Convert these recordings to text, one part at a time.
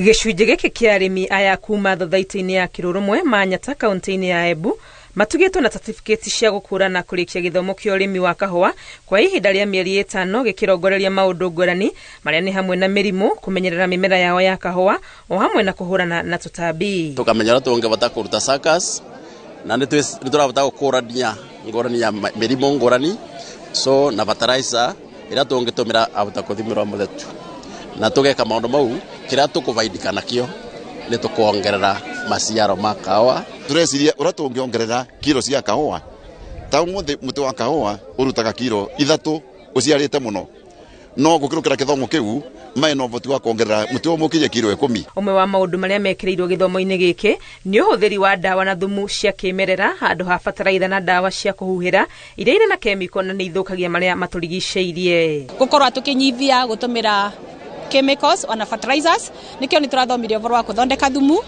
Gĩcunjĩ gĩkĩ kĩa arĩmi aya kuma thothaitĩ-inĩ ya Kĩrũrũmwe Manyata kaunti-inĩ ya Embu matugĩtwo na certificate cia gũkũra na kũrĩkia gĩthomo kĩa ũrĩmi wa kahũa kwa ihinda rĩa mĩeri 5 gĩkĩrongoreria maũndũ ngũrani marĩa nĩ hamwe na mĩrimũ, kũmenyerera mĩmera yao ya kahũa o hamwe na kũhũrana na tũtambi. Tukamenya ũrĩa tũngĩbata kũruta suckers na nĩ tũrabata gũkũrania ngũrani ya mĩrimũ ngũrani, so na fertilizer ĩrĩa tũngĩtũmĩra abata kũthimĩrwo mũthetu na tũgeka maũndũ mau kĩrĩa tũkũbaidika nakĩo nĩ tũkuongerera maciaro ma kahũa. Tũreciria ũrĩa tũngĩongerera kiro cia kahũa ta ũmũthĩ mũtĩ wa kahũa ũrutaga kiro 3 ũciarĩte mũno, no gũkĩrũkĩra gĩthomo kĩu mae no ũhoti wa kuongerera mũtĩ ũmwe ũkinye kiro 10. Ũmwe wa maũndũ marĩa mekĩrĩirwo gĩthomo-inĩ gĩkĩ nĩ ũhũthĩri wa ndawa na thumu cia kĩmerera handũ ha bataraitha na ndawa cia kũhuhĩra iria irĩ na kemiko na nĩ ithũkagia marĩa matũrigicĩirie. Gũkorwo tũkĩnyihia gũtũmĩra chemicals ona fertilizers nikio ni turathomire ũhoro wa kuthondeka thumu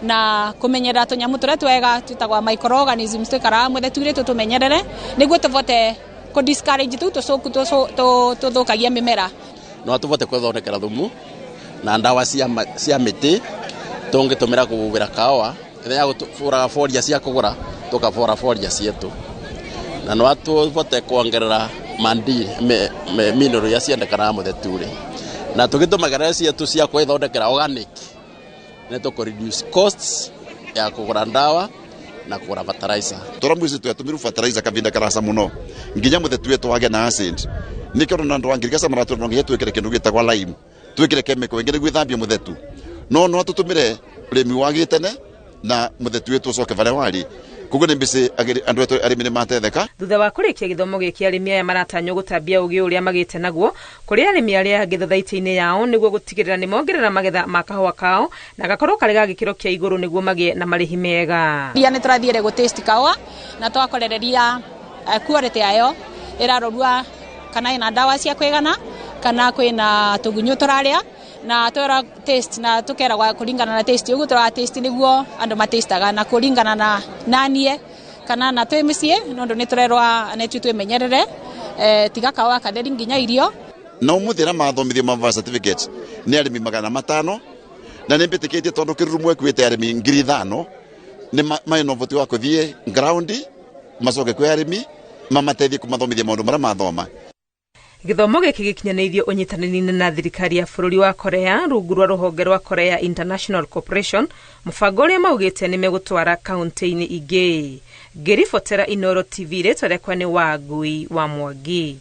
na kumenyerera tunyamu turia twega twitagwa microorganisms twikaraga muthetu-inĩ tutumenyerere niguo tuvote ku discourage tu tucuku tuthukagia mimera. No tuvote kwithondekera thumu na ndawa cia mĩtĩ tũngĩtũmĩra kũhuhĩra kahũa ithenya ya gũbũraga boria cia kũgũra tũkabũra boria cietu, na no tuvote kuongerera mandini mineral iria ciendekanaga mũthetu-rĩ, na tũgĩtũmagĩra cietu cia kwĩthondekera organic nĩ tũkũ reduce costs ya kũgũra ndawa na kũgũra fertilizer. Tũramwĩci twatũmĩrwo fertilizer kavinda karasa mũno nginya mũthetu wetu wage na acid nikĩo na andũ a Ngirigaca maratwĩra no nginya twĩkĩre kĩndũ gĩtagwa lime, twĩkĩre chemical ĩngĩ nĩguo ĩthambie mũthetu, no no tũtũmĩre ũrĩmi wa gĩtene na mũthetu wetu ũcoke barĩa warĩ. Koguo nĩ mbici andũ aitũ arĩmi nĩ matetheka. Thutha wa kũrĩkia gĩthomo gĩkĩ arĩmi aya maratanywo gũtambia ũgĩ ũrĩa magĩte naguo kũrĩ arĩmi arĩa angĩ thothaitĩ-inĩ yao nĩguo gũtigĩrĩra nĩ mongerera magetha ma kahũa kao na gakorwo karĩ ga gĩkĩro kĩa igũrũ nĩguo magĩe na marĩhi mega. Ria nĩ tũrathiĩre gũ taste kahũa na twakorereria quality yayo ĩrarorua kana ĩna ndawa cia kwĩgana kana kwĩna tũgunyũ tũrarĩa na twera taste na tukeragwa kuringana na taste uguo tura taste niguo andu matastaga na kuringana na nanie kana na twi mĩciĩ nondu nĩ turerwa nĩ twimenyerere tiga kawa katheri nginya irio. Na umuthi na mathomithio ma certificate nĩ arĩmi 500 na nĩ mbĩtĩkĩtie tondu Kĩrurumwe kwĩte arĩmi 5,000 nĩ maĩ ũhoti wa kũthiĩ ground macoke kwĩ arĩmi mamateithie kũmathomithia maũndũ marĩa mathoma. Gĩthomo gĩkĩ gĩkinyanĩirio ũnyitanĩri-inĩ na thirikari ya bũrũri wa Korea rungu rwa rũhonge rwa Korea International Corporation, mũbango ũrĩa maugĩte nĩ megũtwara kaunti-inĩ ingĩ. Ngĩribotera Inooro TV, rĩtwa rĩakwa nĩ Wangui wa Mwangi.